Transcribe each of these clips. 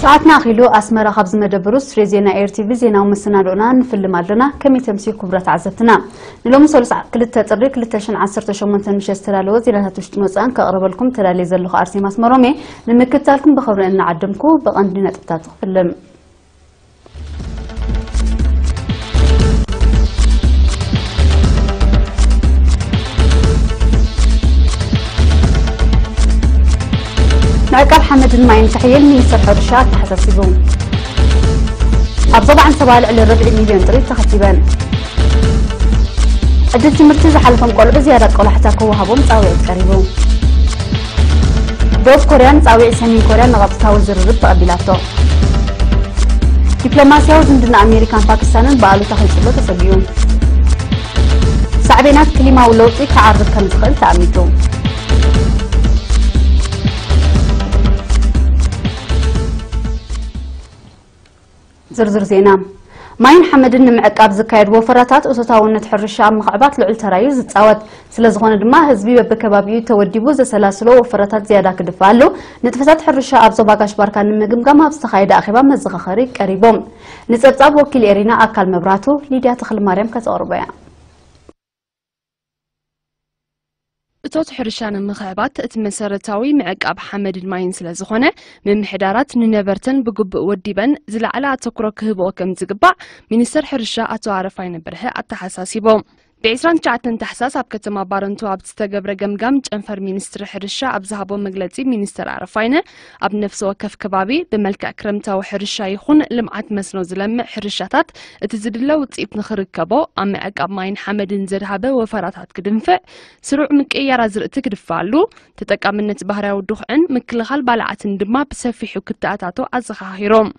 ሰዓትና ኣኺሉ። ኣስመራ ካብ ዝመደብሩ ስቱድዮ ዜና ኤር ቲ ቪ ዜናዊ መሰናዶና ንፍልም ኣለና። ከመይ ተምስዩ ክቡራት ተዓዘብትና? ንሎሚ ሰሉስ ክልተ ጥሪ ክልተ ሽሕን ዓሰርተ ሸሞንተን ምሸት ዝተዳለወ ዜናታት ውሽጥን ወጻእን ከቕርበልኩም ተዳልየ ዘለኹ ኣርሴማ ኣስመሮም እየ። ንምክትታልኩም ብኽብሪ እናዓደምኩ ብቐንዲ ነጥብታቱ ክፍልም። ምዕቃብ ሓመድን ማይን ከሕይል ሚኒስትር ሕርሻ ኣተሓሳሲቡ። ኣብ ዞባ ዓንሰባ ልዕሊ ርብዒ ሚልዮን ጥሪት ተኸቲበን። ዕድል ትምህርቲ ዝሓለፎም ቆልዑ ዝያዳ ቆላሕታ ክወሃቦም ጻውዒት ቀሪቡ። ደቡብ ኮርያ ንጻውዒት ሰሜን ኮርያ ንቐጥታዊ ዝርርብ ተቐቢላቶ። ዲፕሎማስያዊ ዝምድና ኣሜሪካን ፓኪስታንን ብኣሉታ ከይጽሎ ተሰጊኡ። ሳዕቤናት ክሊማዊ ለውጢ ክዓርብ ከም ዝኽእል ተኣሚቱ። ዝርዝር ዜና። ማይን ሓመድን ንምዕቃብ ዝካየድ ወፈራታት እቶታውነት ሕርሻ ኣብ ምኽዕባት ልዑል ተራ እዩ ዝጻወት። ስለ ዝኾነ ድማ ህዝቢ በብከባቢኡ ተወዲቡ ዘሰላስሎ ወፈራታት ዝያዳ ክድፋኣሉ ንጥፈታት ሕርሻ ኣብ ዞባ ጋሽ ባርካ ንምግምጋም ኣብ ዝተኻየደ ኣኼባ መዘኻኸሪ ቀሪቦም። ንጸብጻብ ወኪል ኤሪና ኣካል መብራቱ፣ ሊድያ ተኽለማርያም ከተቕርቦ እያ። እቶት ሕርሻ ንምኽዕባት እቲ መሰረታዊ ምዕቃብ ሓመድን ማይን ስለ ዝኾነ፣ ምምሕዳራት ንነበርተን ብግቡእ ወዲበን ዝለዓለ ኣተኩሮ ክህብኦ ከም ዝግባእ ሚኒስትር ሕርሻ ኣቶ ኣረፋይነ በርሀ ኣተሓሳሲቦም። ብ ዕስራን ትሽዓተን ታሕሳስ ኣብ ከተማ ባረንቱ ኣብ ዝተገብረ ገምጋም ጨንፈር ሚኒስትሪ ሕርሻ ኣብ ዝሃቦ መግለጺ፣ ሚኒስትር ኣረፋይነ ኣብ ነፍሲ ወከፍ ከባቢ ብመልክዕ ክረምታዊ ሕርሻ ይኹን ልምዓት መስኖ ዝለምዕ ሕርሻታት እቲ ዝድለ ውጽኢት ንኽርከቦ ኣብ ምዕቃብ ማይን ሓመድን ዘድሃበ ወፈራታት ክድንፍዕ፣ ስሩዕ ምቅይያር ኣዝርእቲ ክድፋኣሉ፣ ተጠቃምነት ባህርያዊ ዱኽዕን ምክልኻል ባልዓትን ድማ ብሰፊሑ ክተኣታቶ ኣዘኻኺሮም።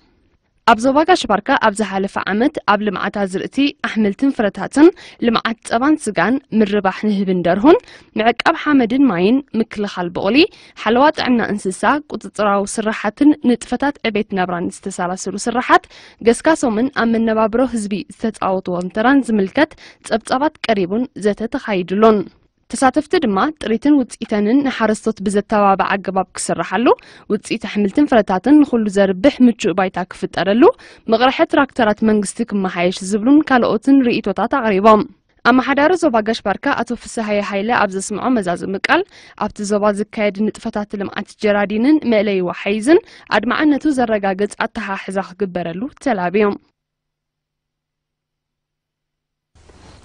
ኣብ ዞባ ጋሽ ባርካ ኣብ ዝሓለፈ ዓመት ኣብ ልምዓት ኣዝርእቲ ኣሕምልትን ፍረታትን፣ ልምዓት ጸባን ስጋን፣ ምርባሕ ንህብን ደርሁን፣ ምዕቃብ ሓመድን ማይን፣ ምክልኻል ብቑሊ፣ ሓለዋ ጥዕና እንስሳ፣ ቁጽጽራዊ ስራሓትን ንጥፈታት ዕቤት ናብራን ዝተሰላሰሉ ስራሓት ገስጋሶምን ኣብ መነባብሮ ህዝቢ ዝተጻወትዎን ተራን ዝምልከት ጸብጻባት ቀሪቡን ዘተ ተኻይድሉን። ተሳተፍቲ ድማ ጥሪትን ውጽኢተንን ንሓረስቶት ብዘተባብዕ ኣገባብ ክስርሓሉ፣ ውጽኢት ኣሕምልትን ፍረታትን ንኹሉ ዘርብሕ ምቹእ ባይታ ክፍጠረሉ፣ መቕርሒ ትራክተራት መንግስቲ ክመሓየሽ ዝብሉን ካልኦትን ርእይቶታት ኣቕሪቦም። ኣመሓዳሪ ዞባ ጋሽ ባርካ ኣቶ ፍስሃየ ሃይለ ኣብ ዘስምዖ መዛዘሚ ቃል፣ ኣብቲ ዞባ ዝካየድ ንጥፈታት ልምዓት ጀራዲንን መእለዪ ወሓይዝን ኣድማዕነቱ ዘረጋግጽ ኣተሓሕዛ ክግበረሉ ተላብዮም።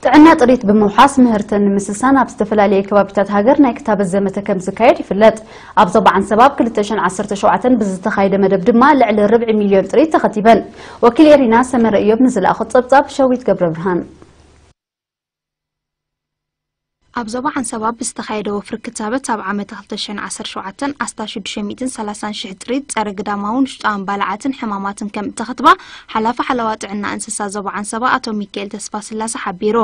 ጥዕና ጥሪት ብምውሓስ ምህርትን ንምስሳን ኣብ ዝተፈላለየ ከባቢታት ሃገር ናይ ክታበት ዘመተ ከም ዝካየድ ይፍለጥ። ኣብ ዞባ ዓንሰባ ኣብ ክልተ ሽሕን ዓሰርተ ሸውዓተን ብዝተኻየደ መደብ ድማ ልዕሊ ርብዒ ሚልዮን ጥሪት ተኸቲበን። ወኪል ኤሪና ሰመረ እዮብ ንዝለኣኾ ጸብጻብ ሸዊት ገብረ ብርሃን። ኣብ ዞባ ዓንሰባ ብዝተኻየደ ወፍሪ ክታበት ኣብ ዓመተ ክልተ ሽሕን ዓሰርተ ሸውዓተን ኣስታት ሽዱሽተ ሚእትን ሰላሳን ሽሕ ጥሪት ጸረ ግዳማውን ውሽጣውን ባልዓትን ሕማማትን ከም እተኸትባ ሓላፊ ሓለዋ ጥዕና እንስሳ ዞባ ዓንሰባ ኣቶ ሚካኤል ተስፋስላሰ ሓቢሩ።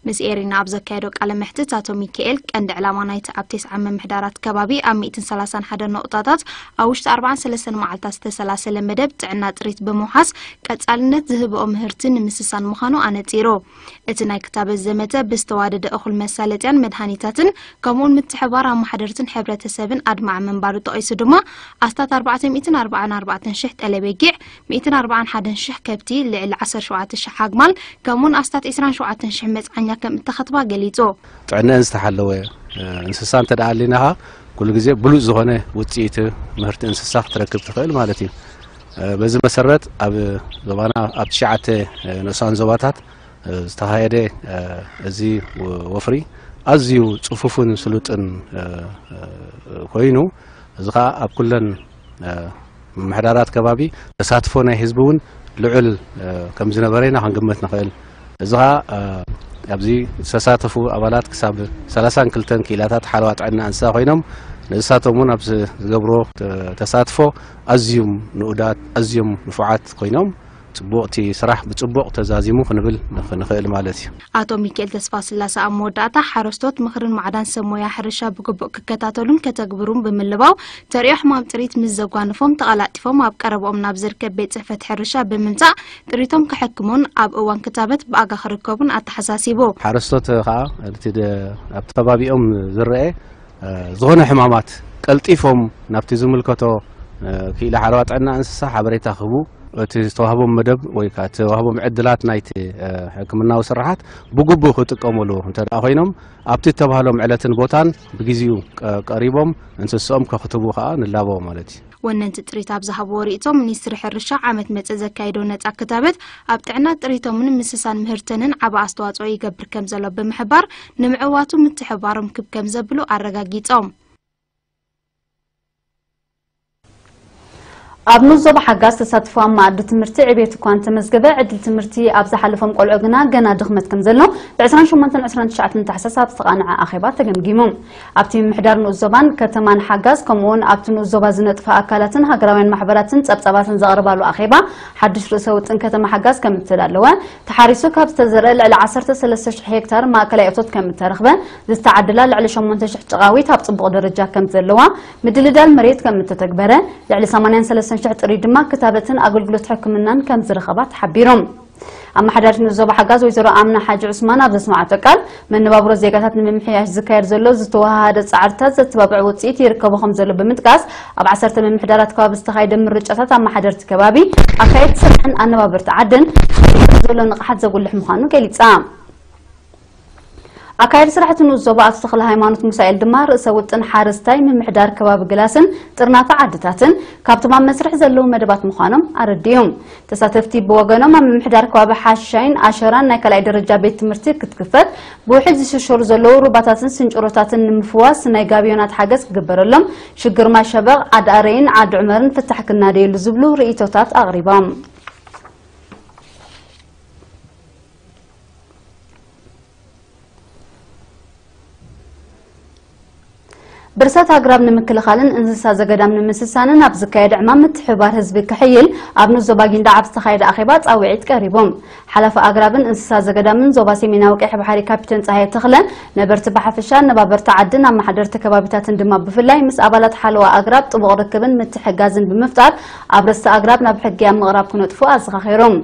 ምስ ኤሪና ኣብ ዘካየዶ ቃለ መሕትት ኣቶ ሚካኤል፣ ቀንዲ ዕላማ ናይቲ ኣብ ተስዓ ምምሕዳራት ከባቢ ኣብ ሚእትን ሰላሳን ሓደን ነቑጣታት ኣብ ውሽጢ ኣርባዓን ሰለስተን መዓልታት ዝተሰላሰለ መደብ ጥዕና ጥሪት ብምውሓስ ቀጻልነት ዝህብኦ ምህርቲ ንምስሳን ምዃኑ ኣነጺሩ። እቲ ናይ ክታበት ዘመተ ብዝተዋደደ እኹል መሳለጥያን መድሃኒታትን ከምኡውን ምትሕብባር ኣመሓደርትን ሕብረተሰብን ኣድማዒ ምንባሩ ጠቒሱ ድማ ኣስታት ኣርባዕተ ሚእትን ኣርባዓን ኣርባዕተን ሽሕ ጠለቤጊዕ፣ ሚእትን ኣርባዓን ሓደን ሽሕ ከብቲ፣ ልዕሊ ዓሰርተ ሸውዓተ ሽሕ ኣግማል ከምኡውን ኣስታት ዕስራን ሸውዓተን ሽሕ መጽዓኛ ከም እተኸትባ ገሊጹ። ጥዕነአን ዝተሓለወ እንስሳ እንተ ደኣ ኣሊናኻ ኩሉ ግዜ ብሉጽ ዝኾነ ውጽኢት ምህርቲ እንስሳ ክትረክብ ትኽእል ማለት እዩ። በዚ መሰረት ኣብ ዞባና ኣብ ትሽዓተ ንኡሳን ዞባታት ዝተኻየደ እዚ ወፍሪ ኣዝዩ ጽፉፍን ስሉጥን ኮይኑ፣ እዚ ኸኣ ኣብ ኩለን ምምሕዳራት ከባቢ ተሳትፎ ናይ ህዝቢ እውን ልዑል ከም ዝነበረ ኢና ክንግምት ንኽእል። እዚ ኸኣ ኣብዚ ዝተሳተፉ ኣባላት ክሳብ ሰላሳን ክልተን ክኢላታት ሓለዋ ጥዕና እንስሳ ኮይኖም፣ ንእሳቶም እውን ኣብ ዝገብሮ ተሳትፎ ኣዝዮም ንኡዳት፣ ኣዝዮም ንፉዓት ኮይኖም፣ ጽቡቕቲ ስራሕ ብጽቡቕ ተዛዚሙ ክንብል ንኽ-፣ ንኽእል ማለት እዩ። ኣቶ ሚካኤል ተስፋስላሰ ኣብ መወዳእታ ሓረስቶት ምኽርን ማዕዳን ሰብ ሞያ ሕርሻ ብግቡእ ክከታተሉን ከተግብሩን ብምልባው፣ ተርእዮ ሕማም ጥሪት ምስ ዘጓንፎም ተቐላጢፎም ኣብ ቀረባኦም ናብ ዝርከብ ቤት ጽሕፈት ሕርሻ ብምምጻእ ጥሪቶም ክሕክሙን ኣብ እዋን ክታበት ብኣጋ ክርከቡን ኣተሓሳሲቡ። ሓረስቶት ከኣ እቲ ደ-፣ ኣብቲ ከባቢኦም ዝረአ ዝኾነ ሕማማት ቀልጢፎም ናብቲ ዝምልከቶ ክኢላ ሓለዋ ጥዕና እንስሳ ሓበሬታ ክህቡ፣ እቲ ዝተዋህቦም መደብ ወይ ከዓ ዝተዋህቦም ዕድላት ናይቲ ሕክምናዊ ስርሓት ብግቡእ ክጥቀሙሉ እንተ ደኣ ኮይኖም፣ ኣብቲ እተባህሎም ዕለትን ቦታን ብግዜኡ ቀ-፣ ቀሪቦም እንስስኦም ከኽትቡ ከዓ ንላበው ማለት እዩ። ወነንቲ ጥሪት ኣብ ዝሃብዎ ርእይቶ፣ ሚኒስትሪ ሕርሻ ዓመት መጸ ዘካየዶ ነጻ ክታበት ኣብ ጥዕና ጥሪቶምን ምስሳን ምህርተንን ዓቢ ኣስተዋጽኦ ይገብር ከም ዘሎ ብምሕባር፣ ንምዕዋቱ ምትሕባሮም ክብ ከም ዘብሉ ኣረጋጊጾም። ኣብ ንኡስ ዞባ ሓጋዝ ተሳትፎ ኣብ መኣዲ ትምህርቲ ዕቤት እኳ እንተመዝገበ፣ ዕድል ትምህርቲ ኣብ ዝሓለፎም ቆልዑ ግና ገና ድኽመት ከም ዘሎ ብ ዕስራን ሸሞንተን ዕስራን ትሽዓተን ታሕሳስ ኣብ ዝተቓንዐ ኣኼባ ተገምጊሙ። ኣብቲ ምምሕዳር ንኡስ ዞባን ከተማን ሓጋዝ፣ ከምኡውን ኣብቲ ንኡስ ዞባ ዝነጥፉ ኣካላትን ሃገራውያን ማሕበራትን ጸብጻባትን ዘቕርባሉ ኣኼባ፣ ሓድሽ ርእሰ ውጥን ከተማ ሓጋዝ ከም እተዳለወ፣ ተሓሪሱ ካብ ዝተዘርአ ልዕሊ ዓሰርተ ሰለስተ ሽሕ ሄክታር ማእከላይ እቶት ከም እተረኽበ፣ ዝተዓደላ ልዕሊ ሸሞንተ ሽሕ ጨቓዊት ኣብ ጽቡቕ ደረጃ ከም ዘለዋ፣ ምድልዳል መሬት ከም እተተግበረ፣ ልዕሊ ሰማንያን ሰለስተን ሽሕ ጥሪት ድማ ክታበትን ኣገልግሎት ሕክምናን ከም ዝረኸባ ተሓቢሩ። ኣመሓዳሪት ንኡስ ዞባ ሓጋዝ ወይዘሮ ኣምና ሓጂ ዑስማን ኣብ ዘስምዓቶ ቃል፣ መነባብሮ ዜጋታት ንምምሕያሽ ዝካየድ ዘሎ ዝተወሃሃደ ጻዕርታት ዘተባብዕ ውጽኢት ይርከቦ ከም ዘሎ ብምጥቃስ፣ ኣብ ዓሰርተ ምምሕዳራት ከባቢ ዝተኻየደ ምርጫታት ኣመሓደርቲ ከባቢ፣ ኣካየድቲ ስራሕን ኣነባበርቲ ዓድን ዘሎ ንቕሓት ዘጉልሕ ምዃኑ ገሊጻ። ኣካያዲ ስራሕቲ ንኡስ ዞባ ኣቶ ተኽለ ሃይማኖት ሙሳኤል ድማ፣ ርእሰ ውጥን ሓረስታይ፣ ምምሕዳር ከባቢ ግላስን ጥርናፈ ዓድታትን ካብቶም ኣብ መስርሕ ዘለዉ መደባት ምዃኖም ኣረዲኡ። ተሳተፍቲ ብወገኖም፣ ኣብ ምምሕዳር ከባቢ ሓሻይን ኣሸራን ናይ ካልኣይ ደረጃ ቤት ትምህርቲ ክትክፈት፣ ብውሕጅ ዝሽርሸሩ ዘለዉ ሩባታትን ስንጭሮታትን ንምፍዋስ ናይ ጋብዮናት ሓገዝ ክግበረሎም፣ ሽግር ማይ ሸበቕ፣ ዓዲ ኣረይን ዓዲ ዑመርን ፍታሕ ክናደየሉ ዝብሉ ርእይቶታት ኣቕሪቦም። ብርሰት ኣግራብ ንምክልኻልን እንስሳ ዘገዳም ንምስሳንን ኣብ ዝካየድ ዕማም ምትሕብባር ህዝቢ ክሕይል ኣብ ንኡስ ዞባ ጊንዳዕ ኣብ ዝተኻየደ ኣኼባ ጻውዒት ቀሪቡ። ሓላፊ ኣግራብን እንስሳ ዘገዳምን ዞባ ሰሜናዊ ቀይሕ ባሕሪ ካፒተን ጸሃየ ተኽለ፣ ነበርቲ ብሓፈሻ፣ ነባበርቲ ዓድን ኣመሓደርቲ ከባቢታትን ድማ ብፍላይ ምስ ኣባላት ሓለዋ ኣግራብ ጥቡቕ ርክብን ምትሕግጋዝን ብምፍጣር ኣብ ርስቲ ኣግራብ ናብ ሕጊ ኣብ ምቕራብ ክነጥፉ ኣዘኻኺሮም።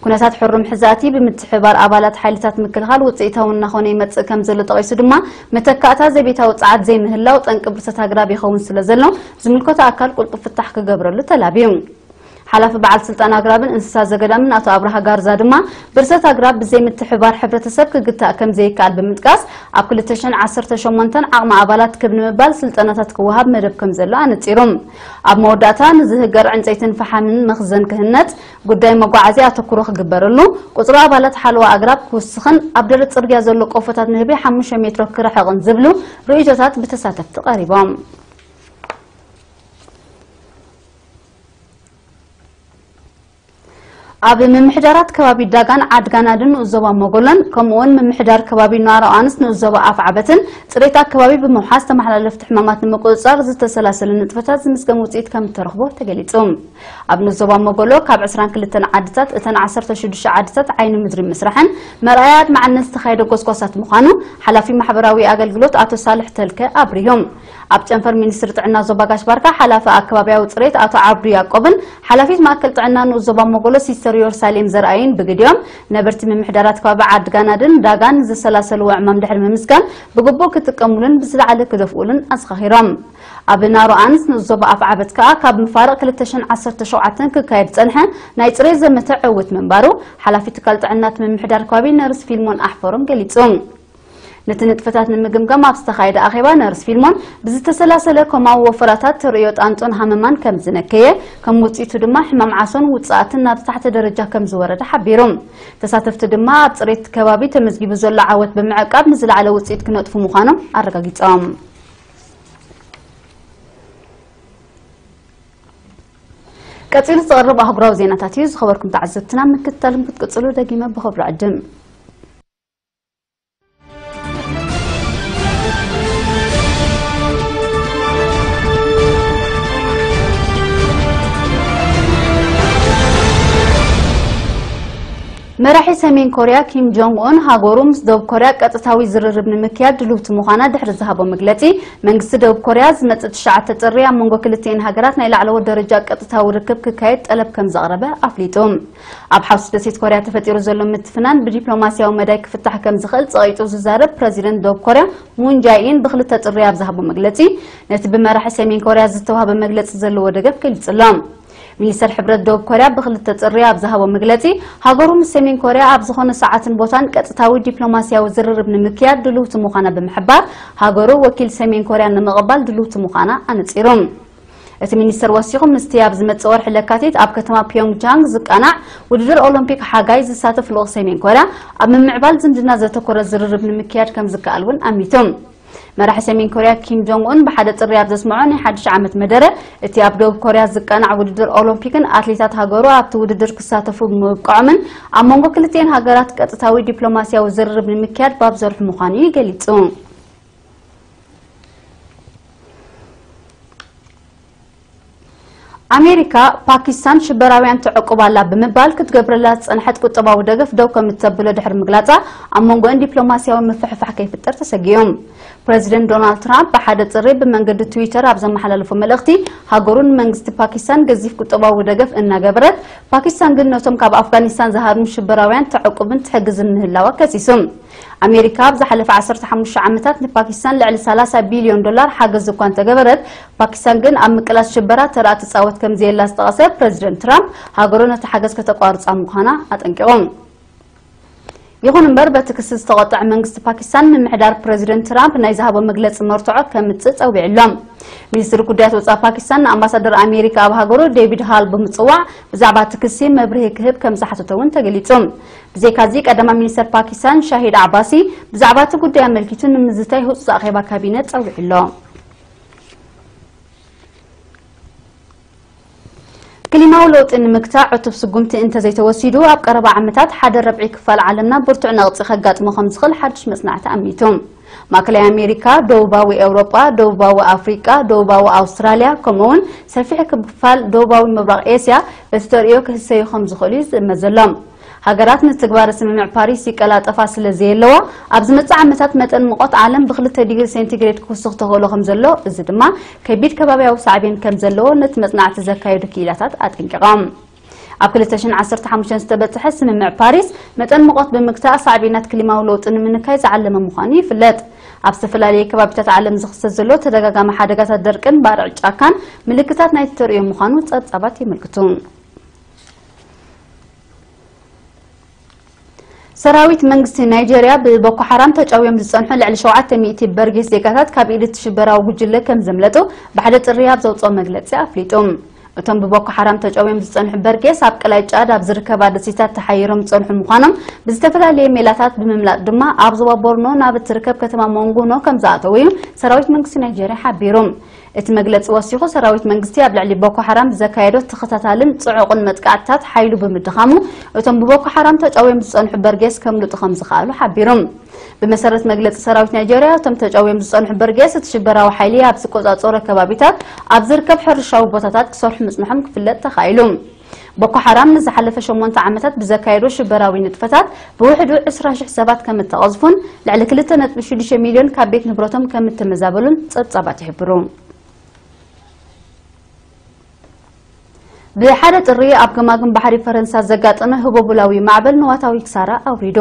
ኩነታት ሕሩም ሕዛእቲ ብምትሕብባር ኣባላት ሓይልታት ምክልኻል ውፅኢታዊ እናኾነ ይመፅእ ከም ዘሎ ጠቒሱ ድማ፣ መተካእታ ዘቤታዊ ፀዓት ዘይምህላው ጠንቂ ብርሰት ኣግራብ ይኸውን ስለ ዘሎ፣ ዝምልከቶ ኣካል ቅልጡፍ ፍታሕ ክገብረሉ ተላብዩ። ሓላፊ በዓል ስልጣን ኣግራብን እንስሳ ዘገዳምን ኣቶ ኣብርሃ ጋርዛ ድማ፣ ብርሰት ኣግራብ ብዘይ ምትሕብባር ሕብረተሰብ ክግታእ ከም ዘይከኣል ብምጥቃስ፣ ኣብ ክልተ ሽሕን ዓሰርተ ሸሞንተን ዓቕሚ ኣባላት ክብ ንምባል ስልጠናታት ክወሃብ መደብ ከም ዘሎ ኣነፂሩ። ኣብ መወዳእታ፣ ንዝህገር ዕንፀይትን ፈሓምን መኽዘን ክህነፅ፣ ጉዳይ መጓዓዝያ ኣተኩሮ ክግበረሉ፣ ቁፅሪ ኣባላት ሓለዋ ኣግራብ ክውስኽን ኣብ ደረት ፅርግያ ዘሎ ቆፎታት ንህቢ ሓሙሽተ ሜትሮ ክርሕቕን ዝብሉ ርእይቶታት ብተሳተፍቲ ቀሪቦም። ኣብ ምምሕዳራት ከባቢ ዳጋን ዓድጋናድን ንኡስ ዞባ ሞጎሎን፣ ከምኡውን ምምሕዳር ከባቢ ኗሮ ኣንስ ንኡስ ዞባ ኣፍዓበትን፣ ፅሬት ኣከባቢ ብምውሓስ ተመሓላለፍቲ ሕማማት ንምቁፅፃር ዝተሰላሰለ ንጥፈታት ዝምስገን ውፅኢት ከም እተረኽቦ ተገሊፁ። ኣብ ንኡስ ዞባ ሞጎሎ ካብ ዕስራን ክልተን ዓድታት፣ እተን ዓሰርተ ሽዱሽተ ዓድታት ዓይኒ ምድሪ ምስራሕን መርኣያ ኣድማዕነት ዝተኻየደ ጎስጓሳት ምዃኑ ሓላፊ ማሕበራዊ ኣገልግሎት ኣቶ ሳልሕ ተልከ ኣብሪሆም። ኣብ ጨንፈር ሚኒስትሪ ጥዕና ዞባ ጋሽ ባርካ ሓላፊ ኣከባቢያዊ ፅሬት ኣቶ ዓብዱ ያቆብን ሓላፊት ማእከል ጥዕና ንኡስ ዞባ ሞጎሎ ሲስተር ዮርሳሌም ዘርኣይን ብግዲኦም፣ ነበርቲ ምምሕዳራት ከባቢ ዓድጋናድን ዳጋን ዝሰላሰልዎ ዕማም ድሕሪ ምምስጋን፣ ብግቡእ ክጥቀሙሉን ብዝለዓለ ክደፍኡሉን ኣዘኻኺሮም። ኣብ ናሮ ኣንስ ንኡስ ዞባ ኣፍዓበት ከኣ ካብ መፋርቕ ክልተ ሽሕን ዓሰርተ ሸውዓተን ክካየድ ዝጸንሐ ናይ ጽሬት ዘመተ ዕውት ምንባሩ ሓላፊ ትካል ጥዕና እቲ ምምሕዳር ከባቢ ነርስ ፊልሞን ኣሕፈሮም ገሊጹ። ነቲ ንጥፈታት ንምግምጋም ኣብ ዝተኻየደ ኣኼባ ነርስ ፊልሞን ብዝተሰላሰለ ኮማዊ ወፈራታት ተርእዮ ጣንጦን ሃመማን ከም ዝነከየ፣ ከም ውጽኢቱ ድማ ሕማም ዓሶን ውጽኣትን ናብ ዝታሕተ ደረጃ ከም ዝወረደ ሓቢሩ። ተሳተፍቲ ድማ ኣብ ጽሬት ከባቢ ተመዝጊቡ ዘሎ ዓወት ብምዕቃብ ንዝለዓለ ውጽኢት ክነጥፉ ምዃኖም ኣረጋጊጾም። ቀጺሉ ዝቐርብ ኣህጉራዊ ዜናታት እዩ። ዝኸበርኩም ተዓዘብትና፣ ምክትታልኩም ክትቅጽሉ ደጊመ ብኽብሪ ዕድም። መራሒ ሰሜን ኮርያ ኪም ጆንግ ኡን ሃገሩ ምስ ደቡብ ኮርያ ቀጥታዊ ዝርርብ ንምክያድ ድልውቲ ምዃና ድሕሪ ዝሃቦ መግለጺ፣ መንግስቲ ደቡብ ኮርያ ዝመጽእ ትሽዓተ ጥሪ ኣብ መንጎ ክልቲኤን ሃገራት ናይ ላዕለዎት ደረጃ ቀጥታዊ ርክብ ክካየድ ጠለብ ከም ዘቕረበ ኣፍሊጡ። ኣብ ሓውሲ ደሴት ኮርያ ተፈጢሩ ዘሎ ምትፍናን ብዲፕሎማስያዊ መዳይ ክፍታሕ ከም ዝኽእል ጸቒጡ ዝዛረብ ፕረዚደንት ደቡብ ኮርያ ሙን ጃይኢን ብክልተ ጥሪ ኣብ ዝሃቦ መግለጺ፣ ነቲ ብመራሒ ሰሜን ኮርያ ዝተዋህበ መግለጺ ዘለዎ ደገፍ ገሊጹ ኣሎ። ሚኒስተር ሕብረት ደቡብ ኮርያ ብክልተ ጥሪ ኣብ ዝሃቦ መግለጺ፣ ሃገሩ ምስ ሰሜን ኮርያ ኣብ ዝኾነ ሰዓትን ቦታን ቀጥታዊ ዲፕሎማስያዊ ዝርርብ ንምክያድ ድልውቲ ምዃና ብምሕባር፣ ሃገሩ ወኪል ሰሜን ኮርያ ንምቕባል ድልውቲ ምዃና ኣነጺሩ። እቲ ሚኒስተር ወሲኹ፣ ምስቲ ኣብ ዝመጽእ ወርሒ ለካቲት ኣብ ከተማ ፒዮንግቻንግ ዝቃናዕ ውድድር ኦሎምፒክ ሓጋይ ዝሳተፍ ልኡኽ ሰሜን ኮርያ፣ ኣብ ምምዕባል ዝምድና ዘተኮረ ዝርርብ ንምክያድ ከም ዝከኣል እውን ኣሚቱ። መራሒ ሰሜን ኮርያ ኪም ጆንግ ኡን ብሓደ ጥሪ ኣብ ዘስምዖ ናይ ሓድሽ ዓመት መደረ፣ እቲ ኣብ ደቡብ ኮርያ ዝቃናዕ ውድድር ኦሎምፒክን ኣትሌታት ሃገሩ ኣብቲ ውድድር ክሳተፉ ብምብቅዖምን ኣብ መንጎ ክልቲኤን ሃገራት ቀጥታዊ ዲፕሎማስያዊ ዝርርብ ንምክያድ ባብ ዘርሑ ምዃኑ እዩ ገሊጹ። ኣሜሪካ፣ ፓኪስታን ሽበራውያን ተዕቁብ ኣላ ብምባል ክትገብረላ ዝጸንሐት ቁጠባዊ ደገፍ ደው ከም እተብሎ ድሕሪ ምግላጻ፣ ኣብ መንጎአን ዲፕሎማስያዊ ምፍሕፋሕ ከይፍጠር ተሰጊኡ። ፕረዚደንት ዶናልድ ትራምፕ ብሓደ ጥሪ ብመንገዲ ትዊተር ኣብ ዘመሓላለፎ መልእኽቲ፣ ሃገሩ ንመንግስቲ ፓኪስታን ገዚፍ ቁጠባዊ ደገፍ እናገበረት፣ ፓኪስታን ግን ነቶም ካብ ኣፍጋኒስታን ዝሃድሙ ሽበራውያን ተዕቁብን ትሕግዝን ምህላዋ ከሲሱ። ኣሜሪካ ኣብ ዝሓለፈ ዓሰርተ ሓሙሽተ ዓመታት ንፓኪስታን ልዕሊ ሰላሳ ቢልዮን ዶላር ሓገዝ እኳ እንተገበረት፣ ፓኪስታን ግን ኣብ ምቅላስ ሽበራ ተራ ትጻወት ከም ዘየላ ዝጠቐሰ ፕረዚደንት ትራምፕ፣ ሃገሩ ነቲ ሓገዝ ከተቋርጻ ምዃና ኣጠንቂቑ። ይኹን እምበር፣ በቲ ክሲ ዝተቖጥዐ መንግስቲ ፓኪስታን፣ ምምሕዳር ፕረዚደንት ትራምፕ ናይ ዝሃቦ መግለጺ መርትዖ ከምጽእ ጸዊዑ ኣሎ። ሚኒስትሪ ጉዳያት ወጻኢ ፓኪስታን ንኣምባሳደር ኣሜሪካ ኣብ ሃገሩ ዴቪድ ሃል ብምጽዋዕ፣ ብዛዕባ እቲ ክሲ መብርሂ ክህብ ከም ዝሓተተ እውን ተገሊጹ። ብዘይካዚ፣ ቀዳማይ ሚኒስተር ፓኪስታን ሻሂድ ዓባሲ ብዛዕባ እቲ ጉዳይ ኣመልኪቱ ንምዝታይ ህጹጽ ኣኼባ ካቢነ ጸዊዑ ኣሎ። ክሊማዊ ለውጢ ንምግታእ ዕቱብ ስጉምቲ እንተዘይተወሲዱ፣ ኣብ ቀረባ ዓመታት ሓደ ረብዒ ክፋል ዓለምና ብርቱዕ ነቕጺ ከጋጥሞ ከም ዝኽእል ሓድሽ መጽናዕቲ ኣሚቱ። ማእከላይ ኣሜሪካ፣ ደቡባዊ ኤውሮጳ፣ ደቡባዊ ኣፍሪቃ፣ ደቡባዊ ኣውስትራልያ፣ ከምኡ'ውን ሰፊሕ ክፋል ደቡባዊ ምብራቕ ኤስያ በቲ ተርእዮ ክህሰዩ ከም ዝኽእሉ እዩ ዝእመት ዘሎ። ሃገራት ንትግባረ ስምምዕ ፓሪስ ይቀላጠፋ ስለ ዘየለዋ፣ ኣብ ዝመጽእ ዓመታት መጠን ሙቐት ዓለም ብክልተ ዲግሪ ሴንቲግሬድ ክውስኽ ተኽእሎ ከም ዘሎ፣ እዚ ድማ ከቢድ ከባብያዊ ሳዕቤን ከም ዘለዎ ነቲ መጽናዕቲ ዘካየዱ ክኢላታት ኣጠንቂቖም። ኣብ ክልተ ሽሕን ዓሰርተ ሓሙሽተን ዝተበጽሐ ስምምዕ ፓሪስ፣ መጠን ሙቐት ብምግታእ ሳዕቤናት ክሊማዊ ለውጢ ንምንካይ ዝዓለመ ምዃኑ ይፍለጥ። ኣብ ዝተፈላለየ ከባቢታት ዓለም ዝኽሰት ዘሎ ተደጋጋሚ ሓደጋታት ደርቅን ባርዕ ጫካን ምልክታት ናይቲ ተርእዮ ምዃኑ ጸብጻባት የመልክቱ። ሰራዊት መንግስቲ ናይጄርያ ብቦኮ ሓራም ተጨውዮም ዝጸንሑ ልዕሊ ሸውዓተ ሚእቲ በርጌስ ዜጋታት ካብ ኢድ እቲ ሽበራዊ ጉጅለ ከም ዘምለጡ ብሓደ ጥሪ ኣብ ዘውጽኦ መግለጺ ኣፍሊጡ። እቶም ብቦኮ ሓራም ተጨውዮም ዝጸንሑ በርጌስ ኣብ ቀላይ ጫድ ኣብ ዝርከባ ደሴታት ተሓይሮም ዝጸንሑ ምዃኖም ብዝተፈላለየ ሜላታት ብምምላጥ ድማ ኣብ ዞባ ቦርኖ ናብ እትርከብ ከተማ ሞንጉኖ ከም ዝኣተዉ እዩ ሰራዊት መንግስቲ ናይጄርያ ሓቢሩ። እቲ መግለጺ ወሲኹ፣ ሰራዊት መንግስቲ ኣብ ልዕሊ ቦኮ ሓራም ብዘካየዶ ተኸታታልን ጽዑቕን መጥቃዕትታት ሓይሉ ብምድኻሙ፣ እቶም ብቦኮ ሓራም ተጨውዮም ዝጸንሑ በርጌስ ከምልጡ ከም ዝኸኣሉ ሓቢሩ። ብመሰረት መግለጺ ሰራዊት ናይጄርያ፣ እቶም ተጨውዮም ዝጸንሑ በርጌስ፣ እቲ ሽበራዊ ሓይሊ ኣብ ዝቆጻጸሮ ከባቢታት ኣብ ዝርከብ ሕርሻዊ ቦታታት ክሰርሑ ምጽንሖም ክፍለጥ ተኻኢሉ። ቦኮ ሓራም ንዝሓለፈ ሸሞንተ ዓመታት ብዘካየዶ ሽበራዊ ንጥፈታት ብውሕዱ ዕስራ ሽሕ ሰባት ከም እተቐዝፉን ልዕሊ ክልተ ነጥቢ ሽዱሽተ ሚልዮን ካብ ቤት ንብረቶም ከም እተመዛበሉን ጸብጻባት ይሕብሩ። ብሓደ ጥሪ ኣብ ገማግም ባሕሪ ፈረንሳ ዘጋጠመ ህቦቡላዊ ማዕበል ንዋታዊ ክሳራ ኣውሪዱ።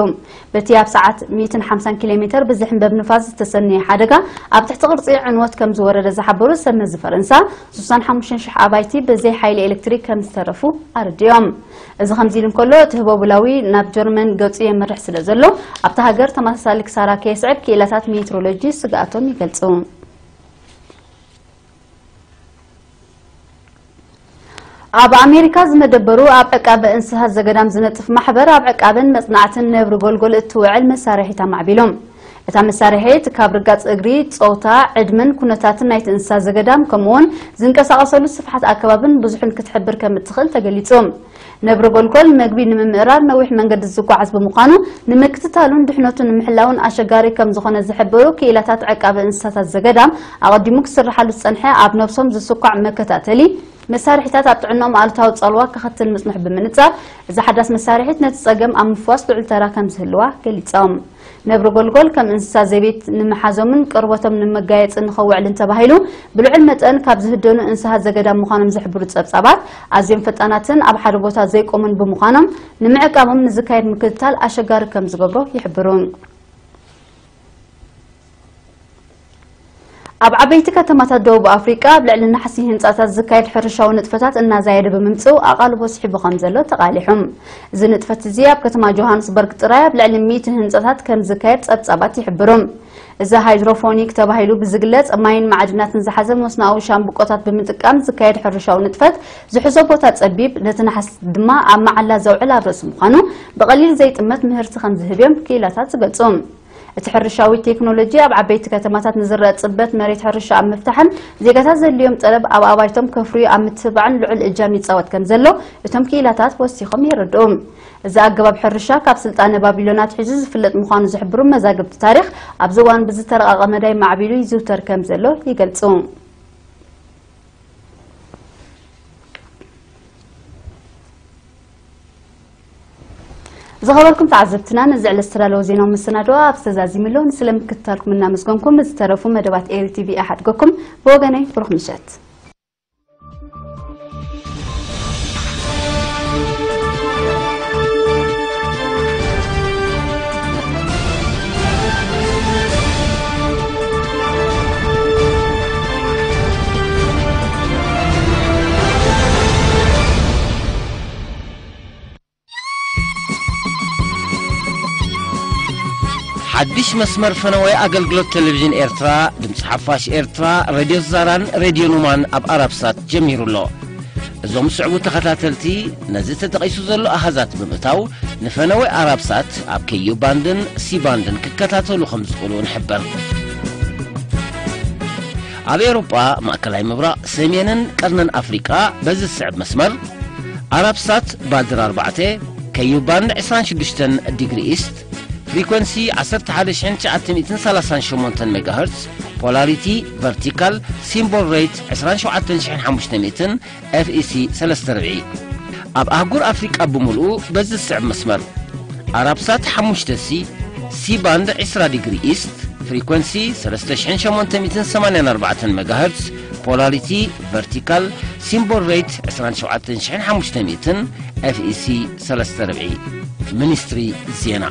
በቲ ኣብ ሰዓት ሚእትን ሓምሳን ኪሎ ሜተር ብዝሕንበብ ንፋስ ዝተሰነየ ሓደጋ ኣብ ትሕቲ ቅርጺ ዕንወት ከም ዝወረደ ዝሓበሩ ሰብ መዚ ፈረንሳ፣ ስሳን ሓሙሽተን ሽሕ ኣባይቲ ብዘይ ሓይሊ ኤሌክትሪክ ከም ዝተረፉ ኣረዲኦም። እዚ ከምዚ ኢሉ እንከሎ፣ እቲ ህቦቡላዊ ናብ ጀርመን ገጹ የምርሕ ስለ ዘሎ፣ ኣብታ ሃገር ተመሳሳሊ ክሳራ ከየስዕብ ክኢላታት ሜትሮሎጂ ስግኣቶም ይገልጹ። ኣብ ኣሜሪካ ዝመደበሩ ኣብ ዕቃበ እንስሳት ዘገዳም ዝነጥፍ ማሕበር፣ ኣብ ዕቃበን መጽናዕትን ነብሪ ጎልጎል እትውዕል መሳርሒት ኣማዕቢሉ። እታ መሳርሒት ካብ ርጋጽ እግሪ፣ ጾታ፣ ዕድመን ኩነታትን ናይቲ እንስሳ ዘገዳም፣ ከምኡውን ዝንቀሳቐሰሉ ስፍሓት ኣከባብን ብዙሕን ክትሕብር ከም እትኽእል ተገሊጹ። ነብሪ ጎልጎል መግቢ ንምምእራር ነዊሕ መንገዲ ዝጓዓዝ ብምዃኑ፣ ንምክትታሉን ድሕነቱ ንምሕላውን ኣሸጋሪ ከም ዝኾነ ዝሕብሩ ክኢላታት ዕቃበ እንስሳታት ዘገዳም፣ ኣቐዲሙ ክስርሓሉ ዝጸንሐ ኣብ ነብሶም ዝስኳዕ መከታተሊ መሳርሒታት ኣብ ጥዕናኦም ኣሉታዊ ጸልዋ ከኸትል ምጽንሑ ብምንጻር፣ እዛ ሓዳስ መሳርሒት ነቲ ጸገም ኣብ ምፍዋስ ልዑል ተራ ከም ዝህልዋ ገሊጾም። ነብሪ ጎልጎል ከም እንስሳ ዘቤት ንምሓዞምን ቅርበቶም ንመጋየጺ ንኸውዕልን ተባሂሉ ብልዑል መጠን ካብ ዝህደኑ እንስሳት ዘገዳም ምዃኖም ዝሕብሩ ጸብጻባት፣ ኣዝዮም ፈጣናትን ኣብ ሓደ ቦታ ዘይቆሙን ብምዃኖም፣ ንምዕቃቦም ንዝካየድ ምክትታል ኣሸጋሪ ከም ዝገብሮ ይሕብሩ። ኣብ ዓበይቲ ከተማታት ደቡብ ኣፍሪቃ ኣብ ልዕሊ ናሕሲ ህንጻታት ዝካየድ ሕርሻዊ ንጥፈታት እናዛየደ ብምምጽኡ ኣቓልቦ ስሒቡ ከም ዘሎ ተቓሊሑ። እዚ ንጥፈት እዚ ኣብ ከተማ ጆሃንስበርግ ጥራይ ኣብ ልዕሊ ሚእቲ ህንጻታት ከም ዝካየድ ጸብጻባት ይሕብሩ። እዚ ሃይድሮፎኒክ ተባሂሉ ብዝግለጽ ማይን ማዕድናትን ዝሓዘ መስኖኣዊ ሻምብቆታት ብምጥቃም ዝካየድ ሕርሻዊ ንጥፈት ዝሕዞ ቦታ ጸቢብ፣ ነቲ ናሕሲ ድማ ኣብ መዓላ ዘውዕል ኣብ ርእሲ ምዃኑ ብቐሊል ዘይጥመት ምህርቲ ከም ዝህብ እዮም ክኢላታት ዝገልጹ። እቲ ሕርሻዊ ቴክኖሎጂ ኣብ ዓበይቲ ከተማታት ንዝረአ ጽበት መሬት ሕርሻ ኣብ ምፍታሕን ዜጋታት ዘድልዮም ጠለብ ኣብ ኣባይቶም ከፍርዩ ኣብ ምትብባዕን ልዑል እጃም ይጻወት ከም ዘሎ እቶም ክኢላታት ወሲኾም የረድኡ። እዚ ኣገባብ ሕርሻ ካብ ስልጣነ ባቢሎን ኣትሒዙ ዝፍለጥ ምዃኑ ዝሕብሩ መዛግብቲ ታሪኽ፣ ኣብዚ እዋን ብዝተረቐቐ መዳይ ማዕቢሉ ይዝውተር ከም ዘሎ ይገልጹ። ዝኸበርኩም ተዓዘብትና፣ ነዚ ዕለት ዝተዳለወ ዜናዊ መሰናድኦ ኣብ ዝተዛዚምሎ ንስለ ምክትታልኩም እናመስገንኩም፣ ዝተረፉ መደባት ኤሪ ቲቪ እሓድገኩም። ብወገነይ ብሩኽ ምሸት። ሓድሽ መስመር ፈነወ ኣገልግሎት ቴሌቪዥን ኤርትራ፣ ድምፂ ሓፋሽ ኤርትራ፣ ሬድዮ ዛራን ሬድዮ ኑማን ኣብ ኣራብሳት ጀሚሩ ኣሎ። እዞም ስዕቡ ተኸታተልቲ ነዚ ተጠቒሱ ዘሎ ኣሃዛት ብምእታው ንፈነወ ኣራብሳት ኣብ ከዩ ባንድን ሲ ባንድን ክከታተሉ ከም ዝኽእሉ ንሕበር። ኣብ ኤውሮጳ፣ ማእከላይ ምብራቕ፣ ሰሜንን ቀርንን ኣፍሪቃ በዚ ዝስዕብ መስመር ኣራብሳት ባድር ኣርባዕተ፣ ከዩ ባንድ ዕስራን ሽዱሽተን ዲግሪ ኢስት፣ ፍሪኮንሲ ዓሰርተ ሓደ ሽሕን ትሽዓተ ሚእትን ሰላሳን ሸሞንተን ሜጋሄርትስ፣ ፖላሪቲ ቨርቲካል፣ ሲምቦል ሬት ዕስራን ሸውዓተን ሽሕን ሓሙሽተ ሚእትን ኤፍ ኢ ሲ ሰለስተ ርብዒ። ኣብ ኣህጉር ኣፍሪቃ ብምሉኡ በዚ ዝስዕብ መስመር ኣራብሳት ሓሙሽተ ሲ፣ ሲ ባንድ ዕስራ ዲግሪ ኢስት፣ ፍሪኮንሲ ሰለስተ ሽሕን ሸሞንተ ሚእትን ሰማንያን ኣርባዕተን ሜጋሄርትስ፣ ፖላሪቲ ቨርቲካል፣ ሲምቦል ሬት ዕስራን ሸውዓተን ሽሕን ሓሙሽተ ሚእትን ኤፍ ኢ ሲ ሰለስተ ርብዒ። ሚኒስትሪ ዜና።